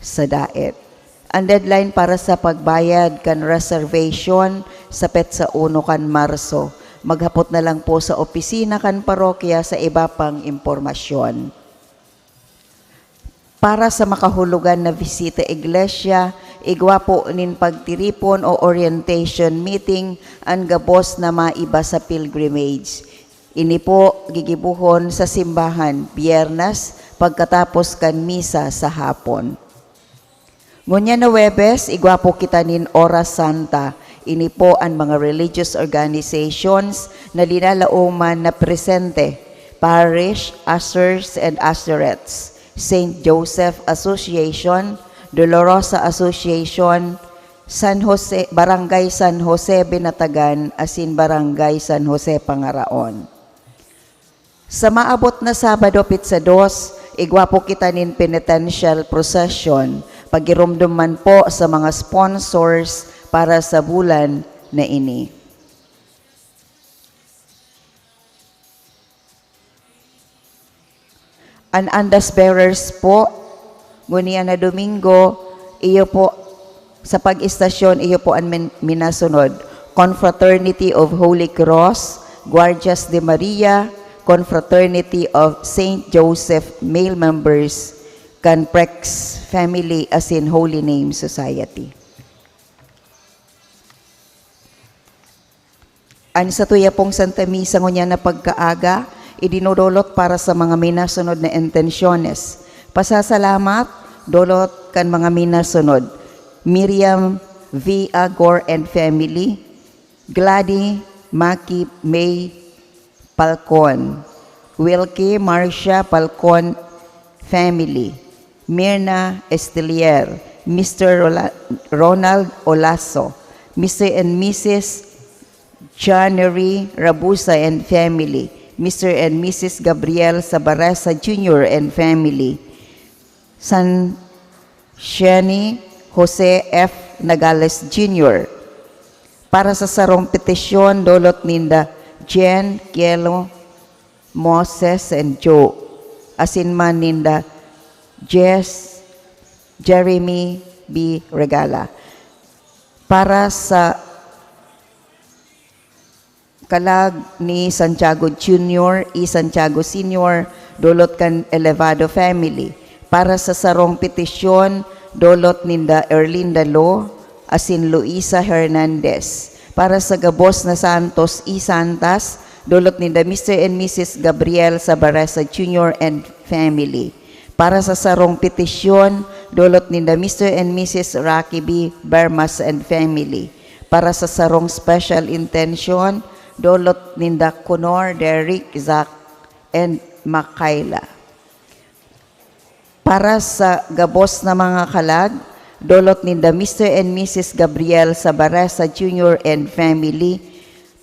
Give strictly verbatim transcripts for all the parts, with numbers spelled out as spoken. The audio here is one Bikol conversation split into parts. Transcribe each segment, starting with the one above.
sa Daet. Ang deadline para sa pagbayad kan reservation sa petsa uno kan Marso. Maghapot na lang po sa opisina kan parokya sa iba pang impormasyon. Para sa makahulogan na bisita iglesia, igwa po nin pagtiripon o orientation meeting an gabos na maiba sa pilgrimage. Ini po gigibohon sa simbahan, Biyernes, pagkatapos kan misa sa hapon. Ngunyan na Huwebes, igwa po kita nin Oras Santa. Ini po an mga religious organizations na linalaoman na presente, parish, ushers, and usherettes, Saint Joseph Association, Dolorosa Association, San Jose, Barangay San Jose Binatagan, asin Barangay San Jose Pangaraon. Sa maabot na Sabado, petsa dos, igwa po kita nin penitential procession. Pagiromdom man po sa mga sponsors para sa bulan na ini. An andas bearers po, ngunyan na Domingo, iyo po, sa pag-istasyon, iyo po an min-, minasunod. Confraternity of Holy Cross, Guardias de Maria, Confraternity of Saint Joseph, male members, kan Prex Family asin Holy Name Society. An satuya pong Santa Misa ngunyan na pagkaaga, idinodolot para sa mga minasunod na intensyones. Pasasalamat, dolot kan mga minasunod: Miriam V. Agor and family, Glady Maki May Palcon, Wilkie Marcia Palcon family, Mirna Estelier, Mister Rola-, Ronald Olaso, Mister and Missus January Rabusa and family, Mister and Missus Gabriel Sabarasa Junior and family, San Sheni Jose F. Nagales Junior. Para sa sarong petisyon, dolot ninda Jen, Kielo, Moses, and Joe. Asin man ninda Jess, Jeremy B. Regala. Para sa kalag ni Santiago Junior, E. Santiago Senior, dolot kan Elevado family. Para sa sarong petisyon, dolot ninda Erlinda Lo asin Luisa Hernandez. Para sa gabos na Santos y Santas, dolot ninda Mister and Missus Gabriel Sabarasa Junior and family. Para sa sarong petisyon, dolot ninda Mister and Missus Rocky B. Bermas and family. Para sa sarong special intention, dolot ninda Connor, Derrick, Zach, and Makayla. Para sa gabos na mga kalag, dolot ninda Mister and Missus Gabriel Sabarasa Junior and family,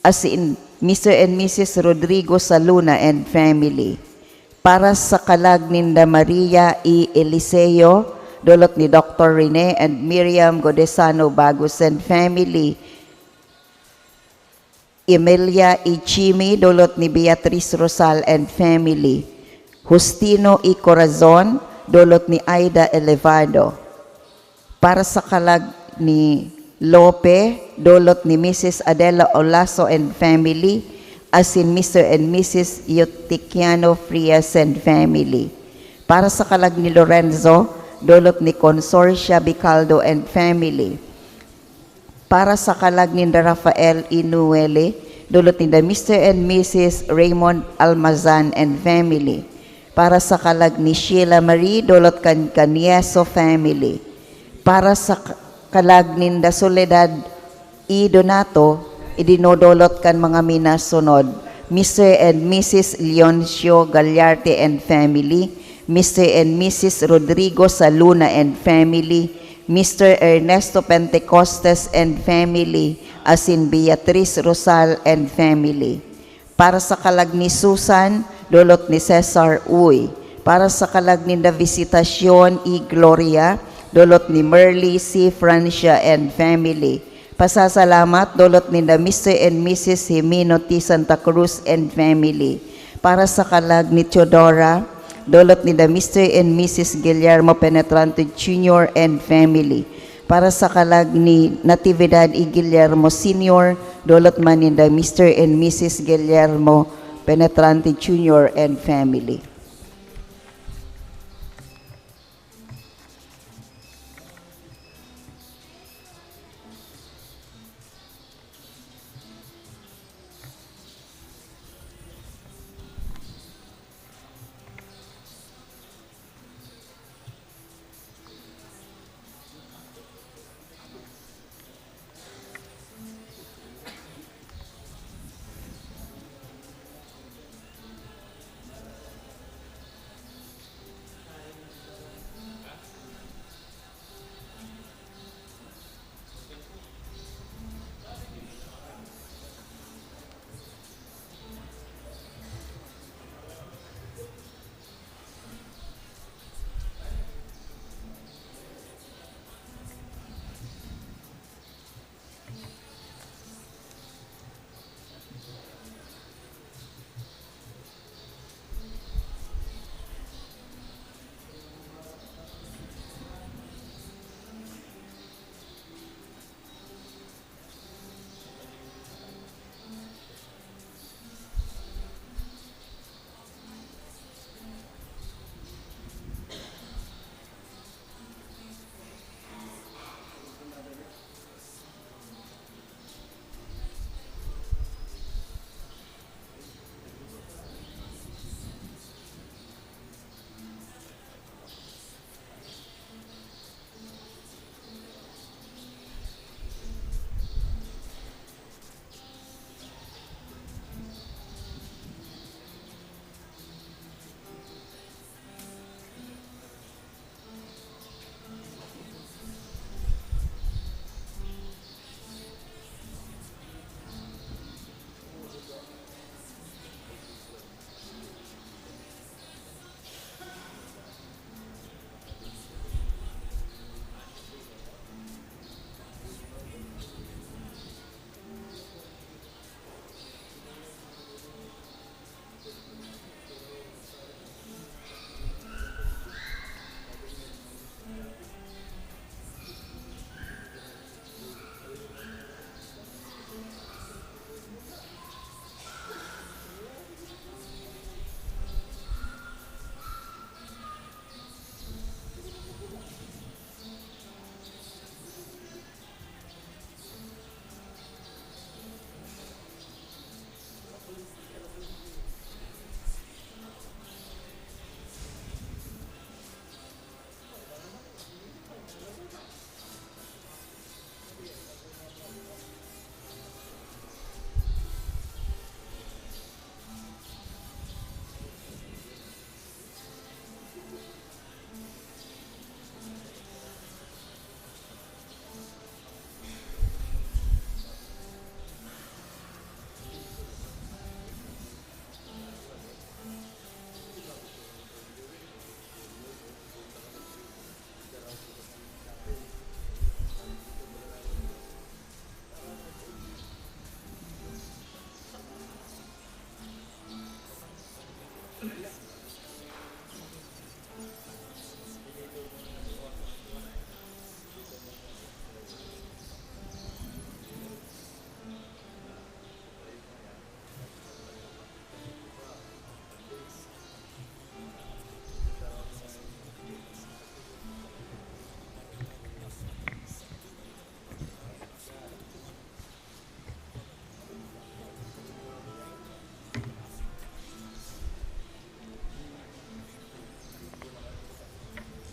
asin Mister and Missus Rodrigo Saluna and family. Para sa kalag ninda Maria E. Eliseo, dolot ni Doctor Rene and Miriam Godesano Bagus and family. Emilia E. Chimi, dolot ni Beatriz Rosal and family. Justino E. Corazon, dolot ni Aida Elevado. Para sa kalag ni Lope, dolot ni Missus Adela Olaso and family, asin Mister and Missus Eutiquiano Frias and family. Para sa kalag ni Lorenzo, dolot ni Consorcia Bicaldo and family. Para sa kalag ninda Rafael Inuele, dolot ninda Mister and Missus Raymond Almazan and family. Para sa kalag ni Sheila Marie, dolot kan Canieso family. Para sa k-, kalag ninda Soledad E. Donato, idinodolot kan mga minasunod: Mister and Missus Leoncio Gallarte and family, Mister and Missus Rodrigo Saluna and family, Mister Ernesto Pentecostes and family, asin Beatriz Rosal and family. Para sa kalag ni Susan, dolot ni Cesar Uy. Para sa kalag ninda Visitacion y Gloria, dolot ni Merly C. Francia and family. Pasasalamat, dolot ninda Mister and Missus Jimeno T. Santa Cruz and family. Para sa kalag ni Teodora, Dolot ninda Mister and Missus Guillermo Penetrante Junior and family. Para sa kalag ni Natividad y Guillermo Senior, dolot man ninda Mister and Missus Guillermo Penetrante Junior and family.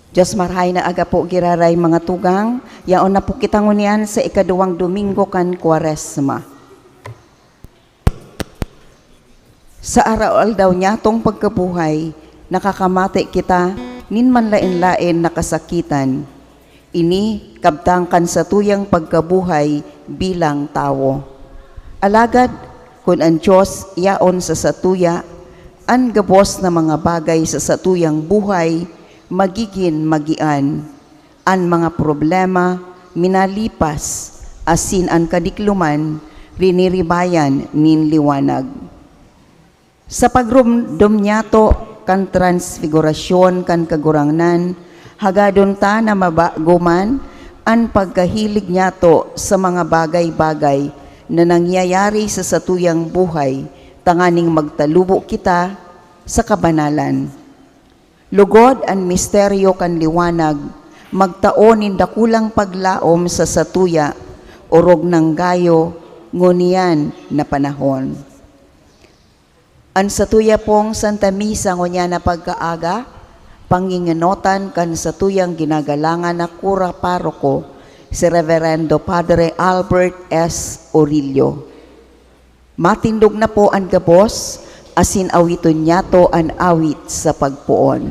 Diyos marahay na aga po, giraray mga tugang, yaon na po kita ngunyan sa ikaduwang Domingo kan Kwaresma. Sa araw-aldaw niyatong pagkabuhay, nakakamate kita nin manlaen-laen na kasakitan. Ini kabtang kan satuyang pagkabuhay bilang tawo. Alagad, kun an Dios yaon sa satuya, an gabos na mga bagay sa satuyang buhay magigin magian. An mga problema minalipas, asin an kadikloman riniribayan nin liwanag. Sa pagromdom niyato kan transfigurasyon kan Kagurangnan, hagadon ta na mabago man an pagkahilig nyato sa mga bagay-bagay na nangyayari sa satuyang buhay, tanganing magtalubo kita sa kabanalan. Lugod an misteryo kan liwanag, magtao nin dakulang paglaom sa satuya, orog nang gayo, ngunyan na panahon. An satuya pong Santa Misa ngunyan na pagkaaga, pangingenotan kan satuyang ginagalangan na kura paroko, si Reverendo Padre Albert S. Orillo. Matindog na po an gabos, asin awiton nyato an awit sa pagpoon.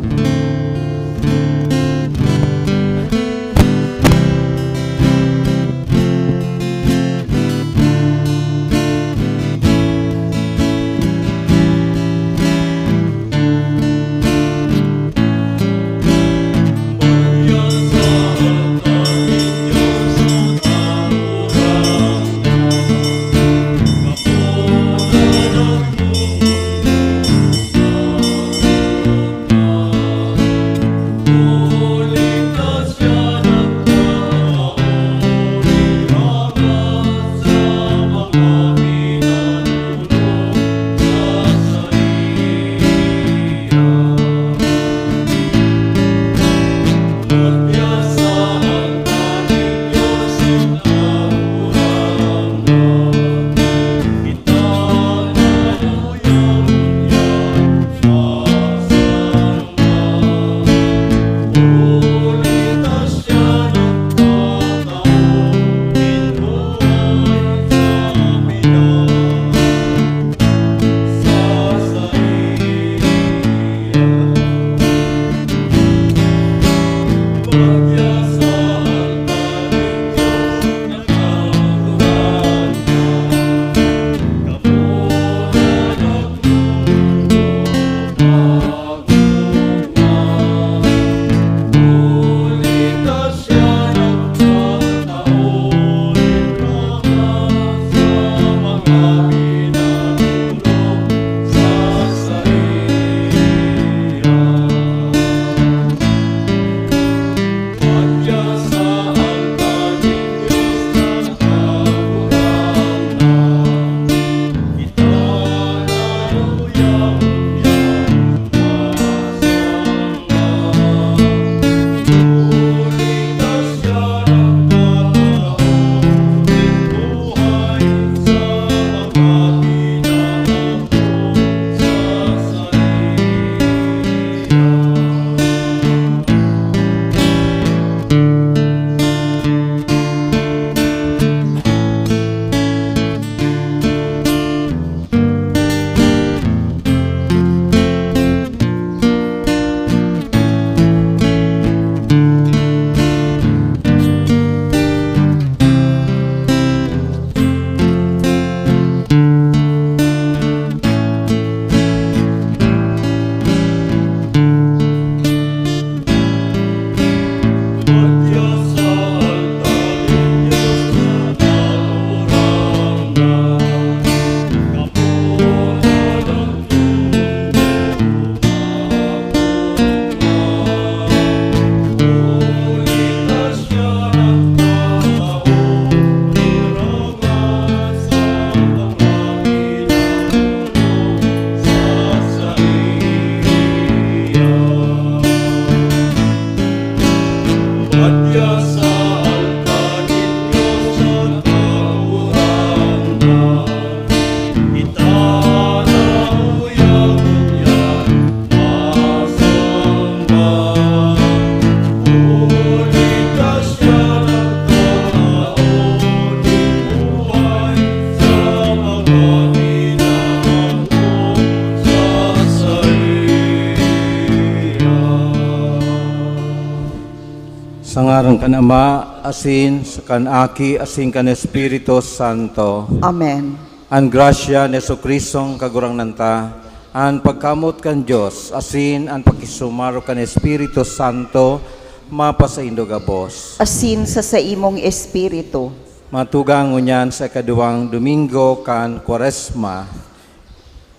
Sa ngaran kan Ama, asin sa kan Aki, asin kan Espiritu Santo. Amen. An grasya ni Jesu-Cristong Kagurangnan ta, an pagkamoot kan Dios, asin an pakisumaro kan Espiritu Santo, mapasaindo gabos. Asin sa saimong espiritu. Matugang ngunyan sa ikaduwang Domingo kan Kwaresma.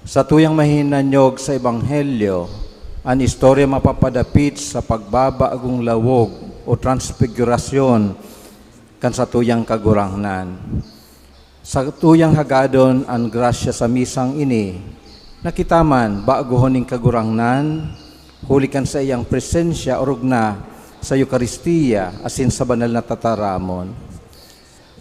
Sa tuyang mahinanyog sa Ebanghelyo, An istorya mapapadapit sa pagbabagong lawog o transfigurasyon kan satuyang Kagurangnan. Satuyang hagadon an grasya sa misang ini, na kita man bagohon nin Kagurangnan, huli kan saiyang presensya orog na sa Eukaristia asin sa banal na tataramon.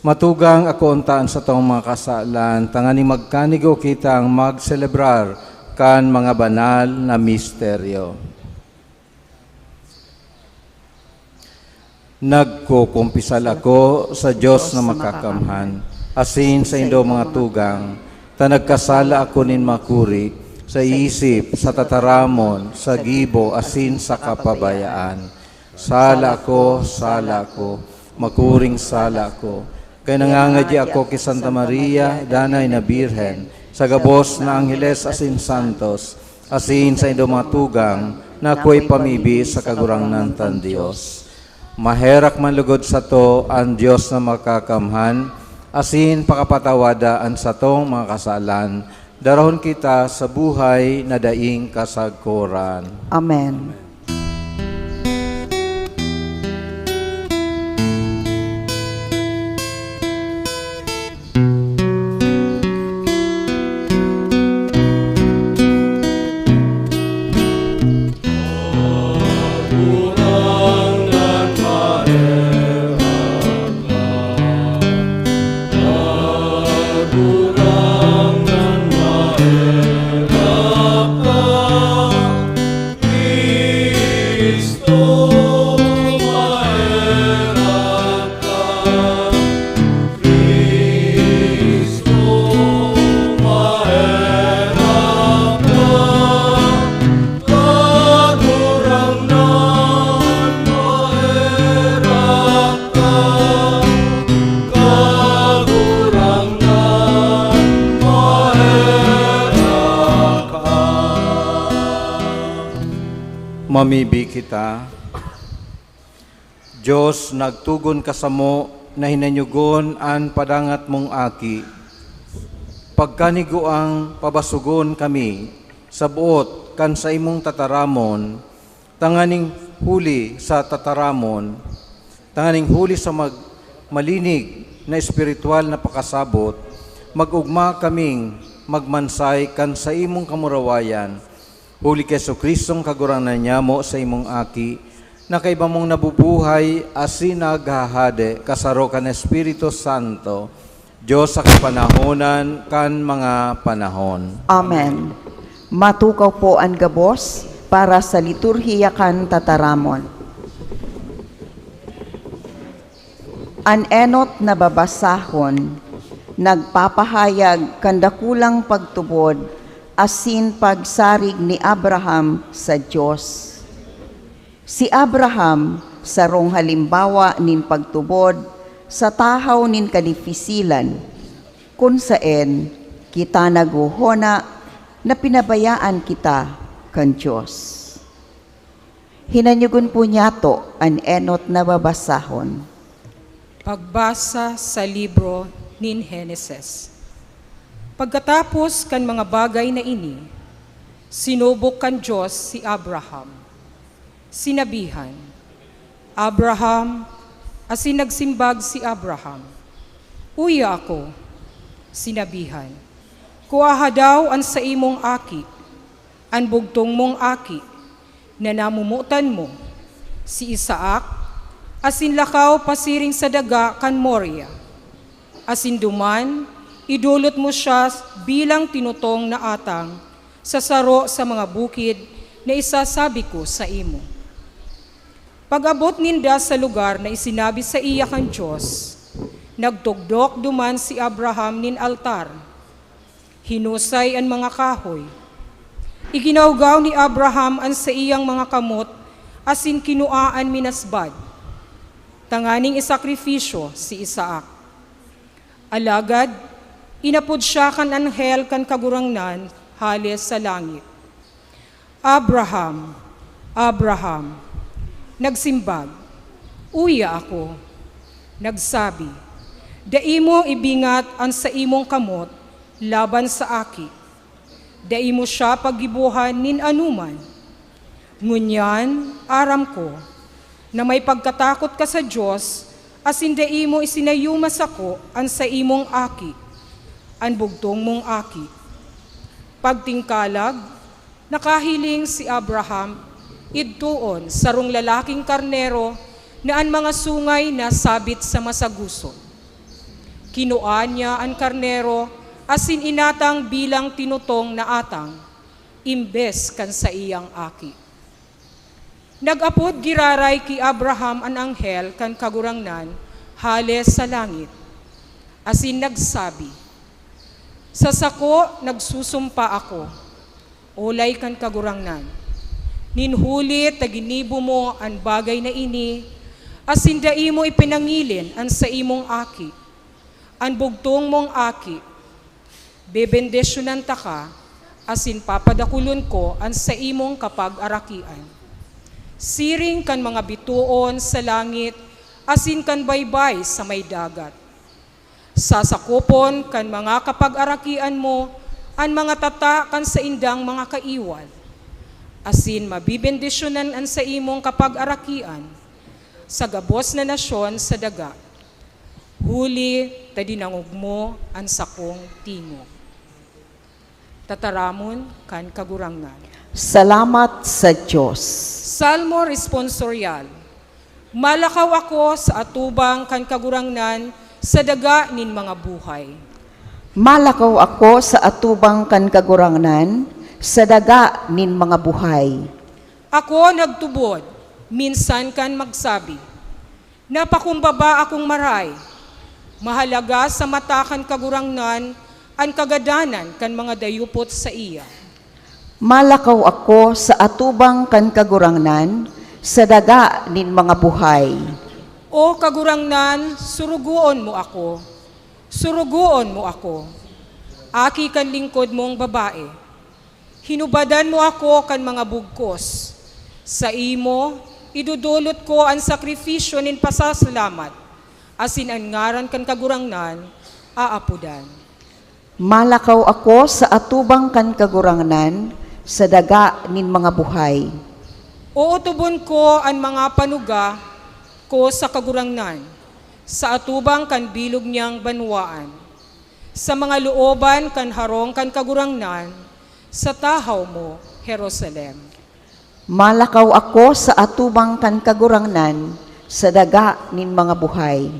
Matugang ako unta an satong mga kasalan, tanganing magkanigo kitang magselebrar kan mga banal na misteryo. Nagkukumpisal ako sa Diyos na makakamhan, asin sa indo mga tugang, ta nagkasala ako nin makuri, sa isip, sa tataramon, sa gibo, asin sa kapabayaan. Sala ako, sala ako, makuring sala ako. Kaya nangangadya ako ki Santa Maria, danay na Birhen, sa gabos na angheles asin santos, asin sa indo mga tugang, na ako'y pamibi sa Kagurangnan tan Dios. Maherak man lugod sato an Dios na makakamhan, asin pakapatawada an satong mga kasalan, darahon kita sa buhay na daing kasagkoran. Amen. Mamibi kita. Dios, nagtugon ka samo na hinanyogon an padangat mong Aki. Pagkaniguang pabasogon kami sa boot kan saimong tataramon, tanganing huli sa tataramon, tanganing huli sa mag-, malinig na espiritual na pakasabot, mag-ugma kaming magmansay kan saimong kamurawayan, huli ki Jesu-Cristong Kagurangnan nyamo, saimong Aki, na kaiba mong nabubuhay asin naghahade kasaro kan Espiritu Santo, Dios sa kapanahonan kan mga panahon. Amen. Matukaw po an gabos para sa liturhiya kan tataramon. An enot na babasahon nagpapahayag kan dakulang pagtubod asin pagsarig ni Abraham sa Dios. Si Abraham sarong halimbawa nin pagtubod sa tahaw nin kadifisilan, kun saen kita naghohona na pinabayaan kita kan Dios. Hinanyogon po niyato an enot na babasahon. Pagbasa sa libro nin Henesis. Pagkatapos kan mga bagay na ini, sinubok kan Dios si Abraham. Sinabihan, "Abraham," asin nagsimbag si Abraham, "Uya ako." Sinabihan, "Kuaha daw an saimong aki, an bugtong mong aki, na namomotan mo, si Isaac, asin lakaw pasiring sa daga kan Moria. Asin duman, idolot mo siya bilang tinutong na atang sa saro sa mga bukid na isasabi ko saimo." Pag-abot ninda sa lugar na isinabi saiya kan Dios, nagtugdok duman si Abraham nin altar. Hinusay an mga kahoy. Iginawgaw ni Abraham an saiyang mga kamot asin kinua an minasbad, tanganing isakrifisyo si Isaac. Alagad inapod siya kan anghel kan Kagurangnan hale sa langit, "Abraham, Abraham!" Nagsimbag, "Uya ako." Nagsabi, "Dai mo ibingat an saimong kamot laban sa aki. Dai mo siya paggibohan nin anoman. Ngunyan, aram ko na may pagkatakot ka sa Dios, asin dai mo isinayuma sako an saimong aki, an bugtong mong aki. Pagtingkalag, nakahiling si Abraham idtoon sarong lalaking karnero na an mga sungay nasabit sa masaguso. Kinua niya an karnero asin inatang bilang tinutong na atang, imbes kan saiyang aki. Nag-apod giraray ki Abraham an anghel kan Kagurangnan hale sa langit, asin nagsabi, "Sa sako nagsusumpa ako, olay kan Kagurangnan, nin huli ta ginibo mo an bagay na ini, asin dai mo ipinangilin an saimong aki, an bugtong mong aki, bebendisyonan taka, asin papadakulon ko an saimong kapagarakian, siring kan mga bitoon sa langit asin kan baybay sa may dagat. Sasakopon kan mga kapagarakian mo an mga tata kan saindang mga kaiwal, asin mabebendisyonan an saimong kapagarakian sa gabos na nasyon sa daga, huli ta dinangog mo an sakong tingog." Tataramon kan Kagurangnan. Salamat sa Dios. Salmo Responsorial. Malakaw ako sa atubang kan Kagurangnan sa daga nin mga buhay. Malakaw ako sa atubang kan Kagurangnan sa daga nin mga buhay. Ako nagtubod, minsan kan magsabi, "Napakumbaba akong maray." Mahalaga sa mata kan Kagurangnan an kagadanan kan mga dayupot saiya. Malakaw ako sa atubang kan Kagurangnan sa daga nin mga buhay. O Kagurangnan, surugoon mo ako. Surugoon mo ako. Aki kan lingkod mong babae. Hinubadan mo ako kan mga bugkos. Saimo, idodolot ko an sakrifisyo nin pasasalamat, asin an ngaran kan Kagurangnan aapodan. Malakaw ako sa atubang kan Kagurangnan sa daga nin mga buhay. Ootobon ko an mga panuga ko sa Kagurangnan, sa atubang kan bilog niyang banwaan, sa mga looban kan harong kan Kagurangnan, sa tahaw mo, Jerusalem. Malakaw ako sa atubang kan Kagurangnan sa daga nin mga buhay.